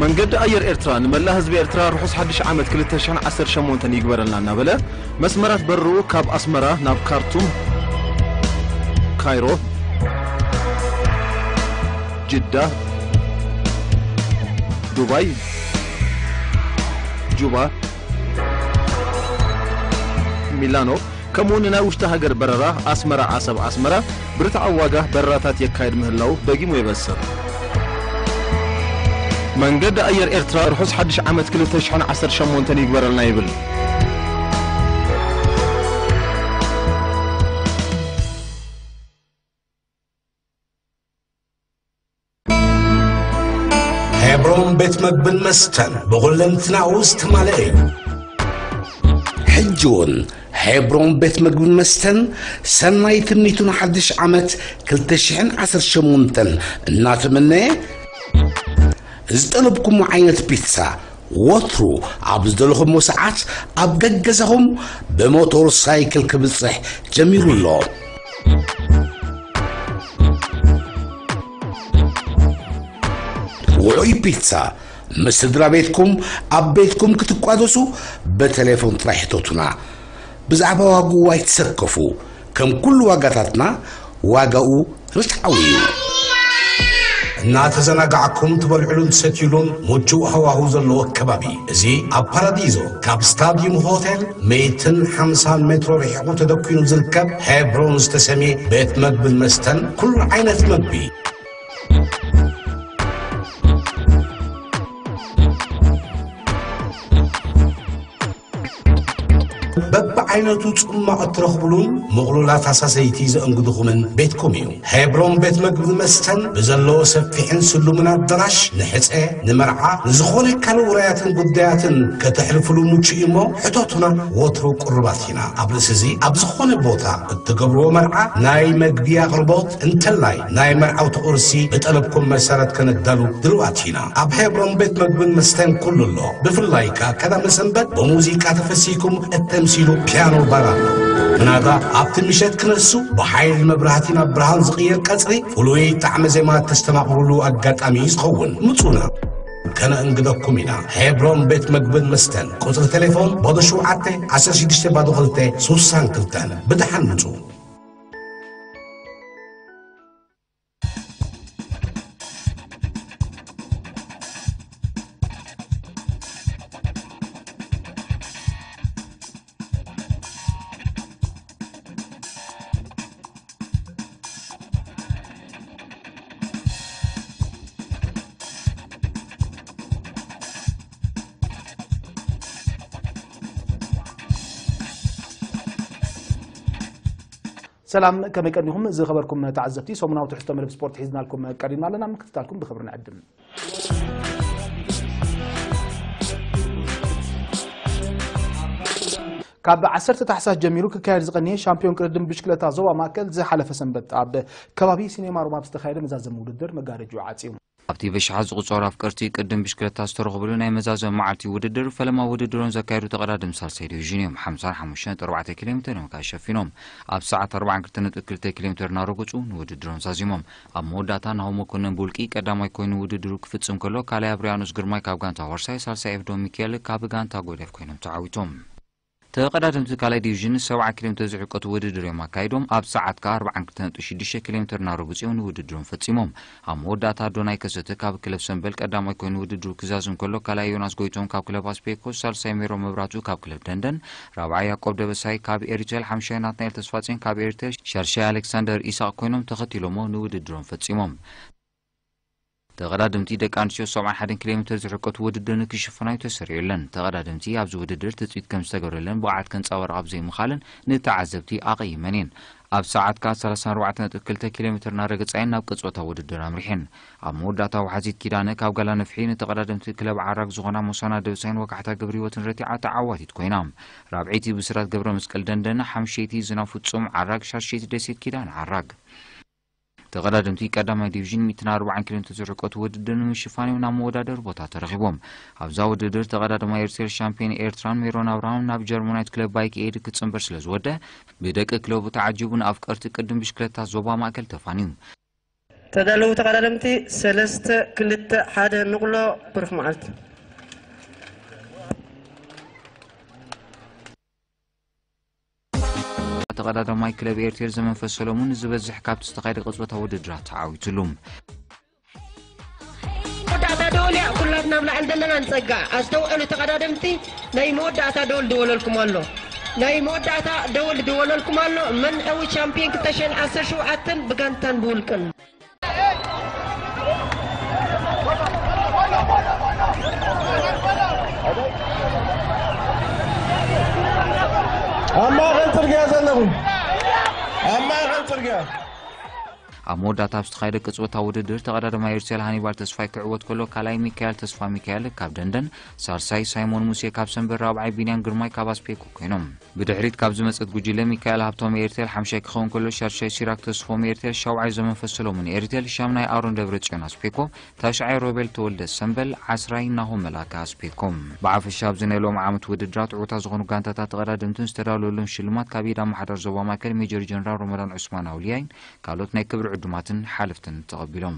መንገዲ ኣየር ኤርትራ ንመላእ ህዝቢ ኤርትራ ርሑስ ሓድሽ ዓመት ክልተ ሽሕን ዓሰርተ ሸሞንተን ይግበረልና እናበለ፣ መስመራት በርሩ ካብ ኣስመራ ናብ ካርቱም፣ ካይሮ፣ ጅዳ፣ ዱባይ፣ ጁባ፣ ሚላኖ፣ ከምኡ ንናይ ውሽጢ ሃገር በረራ ኣስመራ ዓሰብ ኣስመራ ብርትዓዊ ዋጋ በረራታት የካይድ ምህላው ደጊሙ የበስር። መንገዲ ኣየር ኤርትራ ርሑስ ሓድሽ ዓመት ክልተ ሽሕን ዓሰርተ ሸሞንተን ይግበረልና ይብል። ሄብሮን ቤት መግብን መስተን ብኹለንትናኡ ዝተማልአ እዩ። ሕጂ እውን ሄብሮን ቤት መግብን መስተን ሰናይ ትምኒቱ ንሓድሽ ዓመት ክልተ ሽሕን ዓሰርተ ሸሞንተን እናተመነየ፣ ዝጠለብኩሞ ዓይነት ፒትሳ ወትሩ ኣብ ዝደለኹሞ ሰዓት ኣብ ገገዛኹም ብሞቶር ሳይክል ክብጽሕ ጀሚሩ ኣሎ። ውዑይ ፒትሳ ምስ ስድራ ቤትኩም ኣብ ቤትኩም ክትቋደሱ ብቴሌፎን ጥራይ ሕተቱና። ብዛዕባ ዋግኡ ኣይትሰከፉ። ከም ኩሉ ዋጋታትና ዋጋኡ ርትዓዊ እዩ። እናተዘናጋዕኩም ትበልዕሉን ትሰትዩሉን ምቹእ ሃዋሁ ዘለዎ ከባቢ። እዚ ኣብ ፓራዲዞ ካብ ስታዲዩም ሆቴል ሚእትን ሓምሳን ሜትሮ ርሒቑ ተደኲኑ ዝርከብ ሄብሮን ዝተሰምየ ቤት መግብን መስተን ኩሉ ዓይነት መግቢ። በብዓይነቱ ዓይነቱ ጽማቕ እትረኽብሉን ምቕሉላት ኣሳሰይቲ ዘእንግድኹምን ቤትኩም እዩ። ሄብሮን ቤት መግብን መስተን ብዘለዎ ሰፊሕን ስሉምን ኣዳራሽ ንሕጸ፣ ንመርዓ፣ ንዝኾነ ካልእ ውራያትን ጉዳያትን ከተሕልፉሉ ምቹእ እዩ እሞ ሕተቱና፣ ወትሩ ቅሩባት ኢና። ኣብ ርእሲ እዚ ኣብ ዝኾነ ቦታ እትገብርዎ መርዓ ናይ መግቢ ኣቕርቦት እንተላይ ናይ መርዓውቲ ቁርሲ ብጠለብኩም መሰረት ከነዳሉ ድልዋት ኢና። ኣብ ሄብሮን ቤት መግብን መስተን ኩሉ ኣሎ። ብፍላይ ከኣ ቀዳመ ሰንበት ብሙዚቃ ተፈሲኩም እተምሲሉ ፒያኖ ባር ኣሎ። ምናዳ ኣብቲ ምሸት ክነሱ ብሓይሊ መብራህቲ ናብ ብርሃን ዝቕየር ቀጽሪ ፍሉይ ጣዕመ ዜማ ተስተማቕሩሉ ኣጋጣሚ እዩ ዝኸውን። ምጹና ከነእንግደኩም ኢና። ሄብሮን ቤት መግብን መስተን። ቁጽሪ ቴሌፎን ባዶ ሸውዓተ ዓሰርተ ሽዱሽተ ባዶ ክልተ ስሳን ክልተን። ብደሓን ምጹ። ሰላም፣ ከመይ ቀኒኹም ዝኸበርኩም ተዓዘብቲ? ሰሙናዊ ትሕዝቶ መደብ ስፖርት ሒዝናልኩም ቀሪብና ኣለና። ምክትታልኩም ብኽብሪ ንዕድም። ካብ ዓሰርተ ታሕሳስ ጀሚሩ ክካየድ ዝቐነየ ሻምፒዮን ቅድድም ብሽክለታ ዞባ ማእከል ዝሓለፈ ሰንበት ኣብ ከባቢ ሲኔማ ሮማ ብዝተኻየደ መዛዘሚ ውድድር መጋረጅኡ ዓጽዩ። ኣብቲ በሽሓት ዝቑጸሩ ኣፍቀርቲ ቅድድም ብሽክለታ ዝተረኽብሉ ናይ መዛዘሚ መዓልቲ ውድድር፣ ፈለማ ውድድሮም ዘካየዱ ተቐዳደምቲ ሳልሳይ ዲቪዥን እዮም። ሓምሳን ሓሙሽተን ነጥቢ ኣርባዕተ ኪሎ ሜትር እዮም ከኣ ሸፊኖም። ኣብ ሰዓት ኣርባዓን ክልተ ነጥቢ ክልተ ኪሎ ሜትር እናረገጹ ንውድድሮም ዛዚሞም። ኣብ መወዳእታ ናሆም መኮነን ብውልቂ ቀዳማይ ኮይኑ ውድድሩ ክፍጽም ከሎ፣ ካልኣይ ኣብርያኖስ ግርማይ ካብ ጋንታ ዋርሳይ፣ ሳልሳይ ኤፍዶም ሚካኤል ካብ ጋንታ ጎዳይፍ ኮይኖም ተዓዊቶም። ተቐዳደምቲ ካልኣይ ዲቪዥን ሰብዓ ኪሎ ሜትር ዝሕቀቱ ውድድር እዮም ኣካይዶም። ኣብ ሰዓት ከኣ ኣርባዓን ክልተ ነጥቢ ሽዱሽተ ኪሎ ሜትር እናረገጹ እዮም ንውድድሮም ፈጺሞም። ኣብ መወዳእታ ኣዶናይ ከሰተ ካብ ክለብ ሰምበል ቀዳማይ ኮይኑ ውድድሩ ክዛዝም ከሎ፣ ካልኣይ ዮናስ ጎይቶም ካብ ክለብ ኣስፔኮ፣ ሳልሳይ ሜሮ መብራቱ ካብ ክለብ ደንደን፣ ራብዓይ ያዕቆብ ደበሳይ ካብ ኤሪቴል፣ ሓምሻይ ናትናኤል ተስፋጼን ካብ ኤሪቴል፣ ሻድሻይ ኣሌክሳንደር ኢሳቕ ኮይኖም ተኸቲሎሞ ንውድድሮም ፈጺሞም። ተቐዳደምቲ ደቂ ኣንስትዮ ሰብዓን ሓደን ኪሎ ሜትር ዝሕቀቱ ውድድር ንክሽፍናዩ ተሰሪዑለን። ተቐዳደምቲ ኣብዚ ውድድር ትጽቢት ከም ዝተገብረለን ብቕዓት ከንጸባርቕ ኣብ ዘይምኻለን ንተዓዘብቲ ኣቐይመን እየን። ኣብ ሰዓት ከኣ ሰላሳን ኣርባዕተን ነጥቢ ክልተ ኪሎ ሜትር እናረገጻ እየን ናብ ቅጽበታዊ ውድድር ኣምሪሐን። ኣብ መወዳእታ ወሓዚት ኪዳነ ካብ ጋላ ነፍሒ ንተቐዳደምቲ ክለብ ዓራግ ዝኾና ሞሳና ደብሳይን ወጋሕታ ገብረህይወትን ረቲዓ ተዓዋቲት ኮይና። ራብዐይቲ ብስራት ገብረ መስቀል ደንደን፣ ሓምሸይቲ ዝናብ ፍጹም ዓራግ፣ ሻድሸይቲ ደሴት ኪዳነ ዓራግ። ተቐዳደምቲ ቀዳማይ ዲቪዥን ሚእትን ኣርባዓን ኪሎ ሜትር ዝርቀቱ ውድድር ንምሽፋን እዮም ናብ መወዳደሪ ቦታ ተረኺቦም። ኣብዛ ውድድር ተቐዳዳማይ ኤርትራ ሻምፒዮን ኤርትራን ሜሮን ኣብርሃም ናብ ጀርመናዊት ክለብ ባይክ ኤድ ክትጽንበር ስለ ዝወደ፣ ብደቂ ክለቡ ተዓጂቡ ንኣፍቀርቲ ቅድም ብሽክለታ ዞባ ማእከል ተፋንዩ። ተዳለዉ ተቐዳደምቲ፣ ሰለስተ ክልተ ሓደ ንቕሎ፣ ብሩኽ መዓልቲ። ተቐዳዳማይ ክለብ ኤርቴል ዘመንፈስ ሰለሙን ዝበዝሕ ካብቲ ዝተኻየደ ቅጽበታዊ ውድድራት ተዓዊትሉ። መወዳእታ ደወል እያ፣ ኩላትና ኣብ ላዕሊ ዘለና ንጸጋዕ። ኣስተውዕሉ ተቐዳደምቲ፣ ናይ መወዳእታ ደወል ድወለልኩም ኣሎ። ናይ መወዳእታ ደወል ድወለልኩም ኣሎ። መን ዕዉት ሻምፒዮን ክልተ ሽሕን ዓሰርተ ሸውዓተን ብጋንታን ብውልቅን። ኣብ ማእኸል ጽርግያ ዘለኹም፣ ኣብ ማእኸል ጽርግያ። ኣብ መወዳእታ ኣብ ዝተኻየደ ቅጽበታዊ ውድድር፣ ተቐዳዳማይ ኤርሴል ሃኒባል ተስፋይ ክዕወት ከሎ፣ ካልኣይ ሚካኤል ተስፋ ሚካኤል ካብ ደንደን፣ ሳልሳይ ሳይሞን ሙሴ ካብ ሰንበል፣ ራብዓይ ቢንያም ግርማይ ካብ ኣስፔኮ ኮይኖም። ብድሕሪት ካብ ዝመጸት ጉጅለ፣ ሚካኤል ሃብቶም ኤርቴል ሓምሻይ ክኸውን ከሎ፣ ሻድሻይ ሲራክ ተስፎም ኤርቴል፣ ሻውዓይ ዘመንፈስ ሰሎሞን ኤርቴል፣ ሻምናይ ኣሮን ደብረጽዮን ኣስፔኮ፣ ታሽዓይ ሮቤል ተወልደ ሰምበል፣ ዓስራይ ናሆም መላከ ኣስፔኮ። ብሓፈሻ ኣብዚ ናይ ሎሚ ዓመት ውድድራት ዕዉታት ዝኾኑ ጋንታታት ተቐዳደምትን ዝተዳለወሎም ሽልማት ካብ ኢድ ኣመሓዳሪ ዞባ ማእከል ሜጀር ጀነራል ሮመዳን ዑስማን ኣውልያይን ካልኦት ናይ ክብሪ ዕዱማትን ሓለፍትን ተቐቢሎም።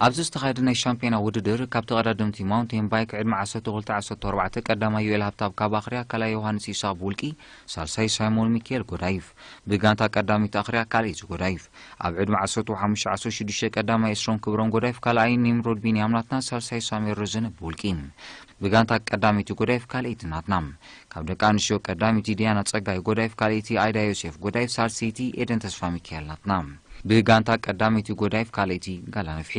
ኣብዚ ዝተኻየደ ናይ ሻምፒዮና ውድድር፣ ካብ ተቐዳደምቲ ማውንቴን ባይክ ዕድመ ዓሰርተ ክልተ ዓሰርተ ኣርባዕተ ቀዳማይ ዮኤል ሃብታብ ካብ ኣኽርያ፣ ካልኣይ ዮሃንስ ይስሐቅ ብውልቂ፣ ሳልሳይ ሳይሞን ሚካኤል ጎዳይፍ። ብጋንታ ቀዳሚት ኣኽርያ፣ ካልኣይቲ ጎዳይፍ። ኣብ ዕድመ ዓሰርተ ሓሙሽተ ዓሰርተ ሽዱሽተ ቀዳማይ ኤስሮም ክብሮም ጎዳይፍ፣ ካልኣይ ኒምሮድ ቢንያም ናትና፣ ሳልሳይ ሳሜር ረዘነ ብውልቂ። ብጋንታ ቀዳመይቲ ጎዳይፍ፣ ካልኣይቲ ናትና። ካብ ደቂ ኣንስትዮ ቀዳመይቲ ዲያና ጸጋይ ጎዳይፍ፣ ካልኣይቲ ኣይዳ ዮሴፍ ጎዳይፍ፣ ሳልሰይቲ ኤደን ተስፋ ሚካኤል ናትና። ብጋንታ ቀዳመይቲ ጎዳይፍ፣ ካልኣይቲ ጋላ ነፍሒ።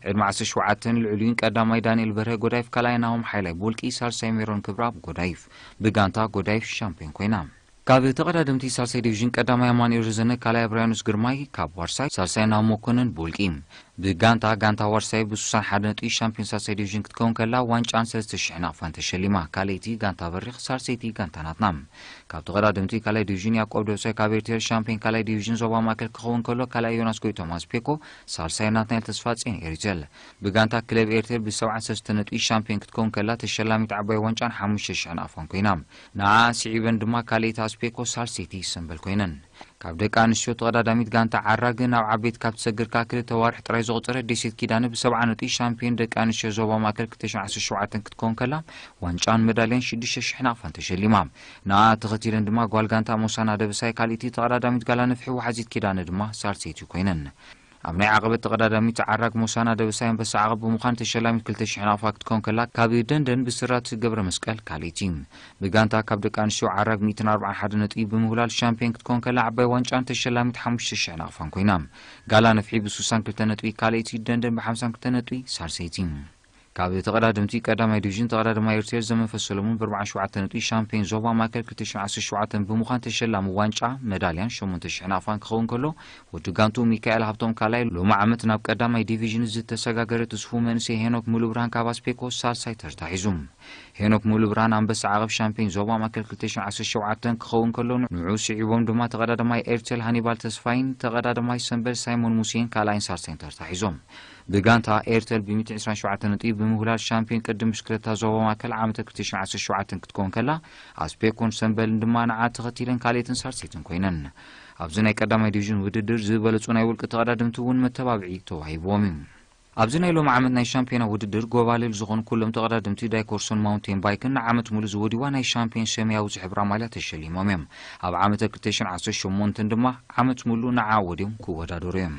ዕድመ ዓሰርተ ሸውዓተን ልዕሊኡን ቀዳማይ ዳንኤል በርሀ ጎዳይፍ፣ ካልኣይ ናሆም ሓይላይ ቦልቂ፣ ሳልሳይ ሜሮን ክብረኣብ ጎዳይፍ። ብጋንታ ጎዳይፍ ሻምፒዮን ኮይና። ካብ ተቐዳደምቲ ሳልሳይ ዲቪዥን ቀዳማይ ኣማኑኤል ረዘነ፣ ካልኣይ ኣብርያኖስ ግርማይ ካብ ዋርሳይ፣ ሳልሳይ ናሆም መኮነን ቦልቂ። ብጋንታ፣ ጋንታ ዋርሳይ ብስሳን ሓደ ነጥቢ ሻምፒዮን ሳልሳይ ዲቪዥን ክትከውን ከላ፣ ዋንጫን ሰለስተ ሽሕ ናቕፋን ተሸሊማ። ካልኣይቲ ጋንታ በሪኽ፣ ሳልሰይቲ ጋንታ ናትና። ካብ ተቐዳደምቲ ካልኣይ ዲቪዥን ያዕቆብ ደብሳይ ካብ ኤርትራ ሻምፒዮን ካልኣይ ዲቪዥን ዞባ ማእከል ክኸውን ከሎ፣ ካልኣይ ዮናስ ጎይቶም ኣስፔኮ፣ ሳልሳይ ናትናኤል ተስፋጽዮን ኤሪቴል። ብጋንታ ክለብ ኤርቴል ብሰብዓን ሰለስተ ነጥቢ ሻምፒዮን ክትከውን ከላ፣ ተሸላሚት ዓባይ ዋንጫን ሓሙሽተ ሽሕ ናቕፋን ኮይና። ንዓ ስዒበን ድማ ካልኣይቲ ኣስፔኮ፣ ሳልሰይቲ ሰምበል ኮይነን። ካብ ደቂ ኣንስትዮ ተቐዳዳሚት ጋንታ ዓራግ ናብ ዓበይቲ ካብ ትሰግር ከኣ ክልተ ዋርሕ ጥራይ ዘቑጸረት ደሴት ኪዳነ ብሰብዓ ነጥቢ ሻምፒዮን ደቂ ኣንስትዮ ዞባ ማእከል ክልተ ሽሕን ዓሰርተ ሸውዓተን ክትከውን ከላ፣ ዋንጫን መዳልያን ሽዱሽተ ሽሕ ናቕፋን ተሸሊማ። ንኣ ተኸቲለን ድማ ጓል ጋንታ ሞሳና ደበሳይ ካልኣይቲ፣ ተቐዳዳሚት ጋላ ነፍሒ ዋሓዚት ኪዳነ ድማ ሳልሰይቲ ኮይነን። ኣብ ናይ ዓቐበት ተቐዳዳሚት ዓራግ ሞሳና ደበሳይ ኣንበሳ ዓቐብ ብምዃን ተሸላሚት ክልተ ሽሕ ናቕፋ ክትከውን ከላ፣ ካብ ደንደን ብስራት ገብረ መስቀል ካልኣይቲ። ብጋንታ ካብ ደቂ ኣንስትዮ ዓራግ ሚእትን ኣርባዓን ሓደ ነጥቢ ብምውላድ ሻምፒዮን ክትከውን ከላ፣ ዓባይ ዋንጫን ተሸላሚት ሓሙሽተ ሽሕ ናቕፋን ኮይና። ጋላ ነፍሒ ብስሳን ክልተ ነጥቢ ካልኣይቲ፣ ደንደን ብሓምሳን ክልተ ነጥቢ ሳልሰይቲ። ካብ ተቐዳደምቲ ቀዳማይ ዲቪዥን ተቐዳዳማይ ኤርትራ ዘመንፈስ ሰለሙን ብኣርባዓን ሸውዓተን ነጥቢ ሻምፒዮን ዞባ ማእከል ክልተ ሽሕን ዓሰርተ ሸውዓተን ብምዃን ተሸላሚ ዋንጫ፣ መዳልያን ሸሞንተ ሽሕ ናቕፋን ክኸውን ከሎ፣ ወዲ ጋንቱ ሚካኤል ሃብቶም ካልኣይ፣ ሎሚ ዓመት ናብ ቀዳማይ ዲቪዥን ዝተሰጋገረ ትስፉው መንእሰይ ሄኖክ ሙሉብርሃን ካብ ኣስፔኮ ሳልሳይ ተርታ ሒዙ። ሄኖክ ሙሉብርሃን ኣንበሳ ዓቐብ ሻምፒዮን ዞባ ማእከል ክልተ ሽሕን ዓሰርተ ሸውዓተን ክኸውን ከሎ፣ ንዕኡ ስዒቦም ድማ ተቐዳዳማይ ኤርቴል ሃኒባል ተስፋይን ተቐዳዳማይ ሰምበል ሳይሞን ሙሴን ካልኣይን ሳልሳይን ተርታ ሒዞም። ብጋንታ ኤርቴል ብሚእቲ ዕስራን ሸውዓተን ነጥቢ ብምውላድ ሻምፒዮን ቅድም ብሽክለታ ዞባ ማእከል ዓመተ ክልተ ሽሕን ዓሰርተ ሸውዓተን ክትከውን ከላ፣ ኣስፔኮን ሰምበልን ድማ ንዓ ተኸቲለን ካልኣይትን ሳልሰይትን ኮይነን። ኣብዚ ናይ ቀዳማይ ዲቪዥን ውድድር ዝበለጹ ናይ ውልቂ ተቐዳደምቲ እውን መተባብዒ ተዋሂብዎም እዩ። ኣብዚ ናይ ሎሚ ዓመት ናይ ሻምፒዮና ውድድር ጎባልል ዝኾኑ ኩሎም ተቐዳደምቲ ዳይኮርሶን ማውንቴን ባይክን ንዓመት ሙሉ ዝወድዋ ናይ ሻምፒዮን ሰማያዊ ዝሕብራ ማልያ ተሸሊሞም እዮም። ኣብ ዓመተ ክልተ ሽሕን ዓሰርተ ሸሞንተን ድማ ዓመት ሙሉ ንዓ ወድዮም ክወዳደሩ እዮም።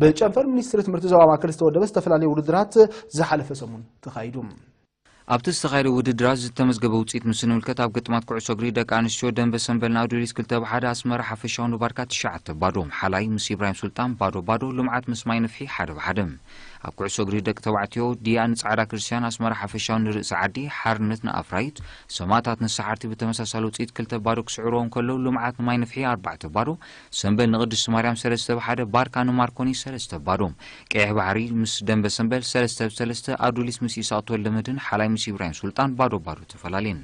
ብጨንፈር ሚኒስትሪ ትምህርቲ ዞባ ማእከል ዝተወደበ ዝተፈላለዩ ውድድራት ዝሓለፈ ሰሙን ተኻይዱ። ኣብቲ ዝተኻየደ ውድድራት ዝተመዝገበ ውፅኢት ምስ እንምልከት፣ ኣብ ግጥማት ኩዕሶ እግሪ ደቂ ኣንስትዮ ደንበ ሰንበል ንኣዱሊስ ክልተ ብሓደ፣ ኣስመራ ሓፈሻዊ ንባርካ ትሽዓተ ባዶ፣ ሓላይ ምስ ኢብራሂም ሱልጣን ባዶ ባዶ፣ ልምዓት ምስ ማይ ንፍሒ ሓደ ብሓደ። ኣብ ኩዕሶ እግሪ ደቂ ተባዕትዮ፣ ዲያ ንጻዕዳ ክርስቲያን፣ ኣስመራ ሓፈሻዊ ንርእሲ ዓዲ፣ ሓርነት ንኣፍራይት፣ ሰማእታት ንሰሓርቲ ብተመሳሳሊ ውፅኢት ክልተ ባዶ ክስዕርዎም ከለዉ፣ ልምዓት ንማይ ንፍሒ ኣርባዕተ ባዶ፣ ሰንበል ንቅድስቲ ማርያም ሰለስተ ብሓደ፣ ባርካ ንማርኮኒ ሰለስተ ባዶ። ቀይሕ ባሕሪ ምስ ደንበ ሰንበል ሰለስተ ብሰለስተ፣ ኣዱሊስ ምስ ኢሳቅ ተወልደ መድህን፣ ሓላይ ምስ ኢብራሂም ሱልጣን ባዶ ባዶ ተፈላለየን።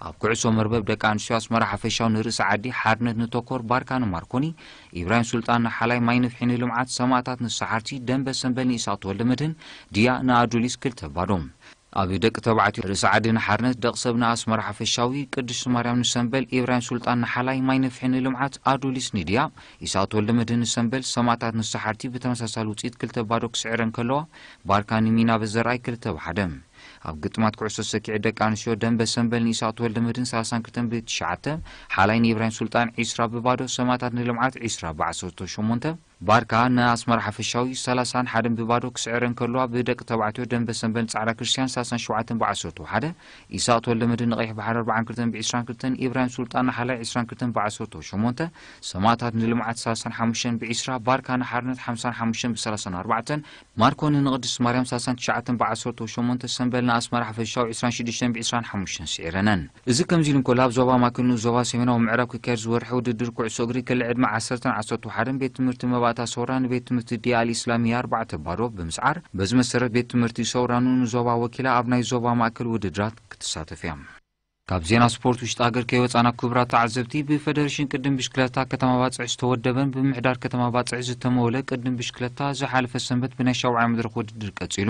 ኣብ ኩዕሶ መርበብ ደቂ ኣንስትዮ ኣስመራ ሓፈሻዊ ንርእሲ ዓዲ፣ ሓርነት ንቶኮር፣ ባርካ ንማርኮኒ፣ ኢብራሂም ሱልጣን ንሓላይ፣ ማይ ንፍሒ ንልምዓት፣ ሰማእታት ንሰሓርቲ፣ ደንበ ሰንበል ንኢሳቅ ተወልደ መድህን፣ ድያ ንኣዱሊስ ክልተ ባዶ። ኣብ ደቂ ተባዕትዮ ርእሲ ዓዲ ንሓርነት፣ ደቂ ሰብ ንኣስመራ ሓፈሻዊ፣ ቅድስቲ ማርያም ንሰንበል፣ ኢብራሂም ሱልጣን ንሓላይ፣ ማይ ንፍሒ ንልምዓት፣ ኣዱሊስ ንድያ፣ ኢሳቅ ተወልደ መድህን ንሰንበል፣ ሰማእታት ንሰሓርቲ ብተመሳሳሊ ውፅኢት ክልተ ባዶ ክስዕረን ከለዋ፣ ባርካ ንሚና በዘርኣይ ክልተ ብሓደ። ኣብ ግጥማት ኩዕሶ ሰኪዐት ደቂ ኣንስትዮ ደንበ ሰንበል ንኢሳቅ ተወልደ መድህን ሰላሳን ክልተን ብትሽዓተ፣ ሓላይ ንኢብራሂም ሱልጣን ዒስራ ብባዶ፣ ሰማእታት ንልምዓት ዒስራ ብዓሰርተ ሸሞንተ፣ ባርካ ንኣስመራ ሓፈሻዊ ሰላሳን ሓደን ብባዶ ክስዕረን ከለዋ፣ ብደቂ ተባዕትዮ ደንበ ሰንበል ጻዕዳ ክርስቲያን ሰላሳን ሸውዓተን ብዓሰርተ ሓደ፣ ኢሳቅ ተወልደ መድህን ንቀይሕ ባሕሪ ኣርባዓን ክልተን ብዒስራን ክልተን፣ ኢብራሂም ሱልጣን ንሓላይ ዒስራን ክልተን ብዓሰርተ ሸሞንተ፣ ሰማእታት ንልምዓት ሰላሳን ሓሙሽተን ብዒስራ፣ ባርካ ንሓርነት ሓምሳን ሓሙሽተን ብሰላሳን ኣርባዕተን፣ ማርኮኒ ንቅድስቲ ማርያም ሰላሳን ትሽዓተን ብዓሰርተ ሸሞንተ፣ ሰንበል ንኣስመራ ሓፈሻዊ ዒስራን ሽዱሽተን ብዒስራን ሓሙሽተን ስዒረነን። እዚ ከምዚ ኢሉ እንከሎ፣ ኣብ ዞባ ማእከል ንኡስ ዞባ ሰሜናዊ ምዕራብ ክካየድ ዝወርሐ ውድድር ኩዕሶ እግሪ ክሊ ዕድመ ዓሰርተን ዓሰርተ ሓደን ቤት ትምህርቲ መባእታ ሰውራ ንቤት ትምህርቲ ዲያ ኣል ኢስላሚያ ኣርባዕተ ባዶ ብምስዓር፣ በዚ መሰረት ቤት ትምህርቲ ሰውራ ንኡስ ዞባ ወኪላ ኣብ ናይ ዞባ ማእከል ውድድራት ክትሳተፍ እያ። ካብ ዜና ስፖርት ውሽጢ ሃገር ከይወጻና ክቡራት ተዓዘብቲ፣ ብፈደሬሽን ቅድም ብሽክለታ ከተማ ባጽዕ ዝተወደበን ብምምሕዳር ከተማ ባጽዕ ዝተመወለ ቅድም ብሽክለታ ዝሓለፈ ሰንበት ብናይ ሻውዓይ መድረኽ ውድድር ቀጺሉ።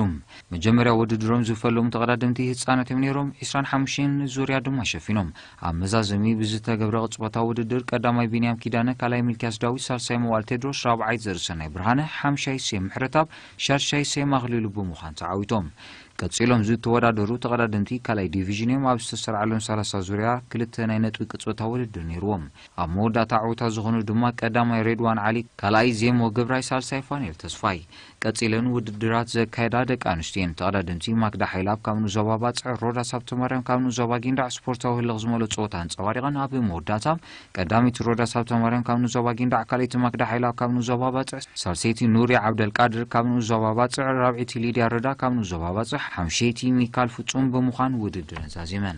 መጀመርያ ውድድሮም ዝፈለሙ ተቐዳደምቲ ህጻናት እዮም ነይሮም፣ ዒስራን ሓሙሽተን ዙርያ ድማ ሸፊኖም። ኣብ መዛዘሚ ብዝተገብረ ቅጽበታዊ ውድድር ቀዳማይ ቢንያም ኪዳነ፣ ካልኣይ ሚልክያስ ዳዊት፣ ሳልሳይ መዋል ቴድሮስ፣ ራብዓይ ዘርእሰናይ ብርሃነ፣ ሓምሻይ ሴም ምሕረታብ፣ ሻድሻይ ሴም ኣኽሊሉ ብምዃን ተዓዊቶም። ቀጺሎም ዝተወዳደሩ ተቐዳደምቲ ካልኣይ ዲቪዥን እዮም። ኣብ ዝተሰርዓሎም ሰላሳ ዙርያ ክልተ ናይ ነጥቢ ቅጽበታዊ ውድድር ነይርዎም። ኣብ መወዳእታ ዕውታ ዝኾኑ ድማ ቀዳማይ ሬድዋን ዓሊ፣ ካልኣይ ዜሞ ገብራይ፣ ሳልሳይ ፋኔል ተስፋይ። ቀጺለን ውድድራት ዘካየዳ ደቂ ኣንስትዮ እየን። ተቐዳደምቲ ማክዳ ሓይላብ ካብ ንዞባ ባጽዕ፣ ሮዳስ ሃብተማርያም ካብ ንዞባ ጊንዳዕ ስፖርታዊ ህልኽ ዝመልኦ ጸወታ ኣንጸባሪቐን። ኣብ መወዳእታ ቀዳመይቲ ሮዳስ ሃብተማርያም ካብ ንዞባ ጊንዳዕ፣ ካልኣይቲ ማክዳ ሓይላብ ካብ ንዞባ ባጽዕ፣ ሳልሰይቲ ኑሪ ዓብደልቃድር ካብ ንዞባ ባጽዕ፣ ራብዐይቲ ሊድያ ረዳ ካብ ንዞባ ባጽዕ፣ ሓምሸይቲ ሚካል ፍጹም ብምዃን ውድድረን ዛዚመን።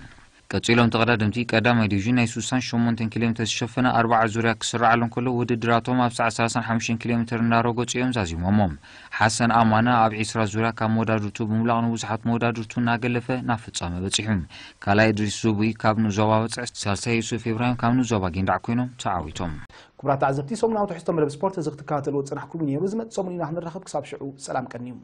ቀጺሎም ተቐዳደምቲ ቀዳማይ ዲቪዥን ናይ ስሳን ሸሞንተን ኪሎ ሜትር ዝሸፈነ ኣርባዓ ዙርያ ክስርዓሎም ከሎ ውድድራቶም ኣብ ሰዓት ሰላሳን ሓሙሽተን ኪሎ ሜትር እናረገጹ እዮም ዛዚሞሞም። ሓሰን ኣማነ ኣብ ዒስራ ዙርያ ካብ መወዳድርቱ ብምውላቕ ንብዙሓት መወዳድርቱ እናገለፈ ናብ ፍጻመ በጺሑ። ካልኣይ እድሪስ ዙቡይ ካብ ንዞባ ባጽዕ፣ ሳልሳይ ዩሱፍ ኢብራሂም ካብ ንዞባ ጊንዳዕ ኮይኖም ተዓዊቶም። ክቡራት ተዓዘብቲ፣ ሰሙናዊ ትሕዝቶ መደብ ስፖርት እዚ ክትከታተልዎ ዝጸናሕኩም ነይሩ። ዝመጽእ ሰሙን ኢና ክንራኸብ። ክሳብ ሽዑ ሰላም ቀንዩ።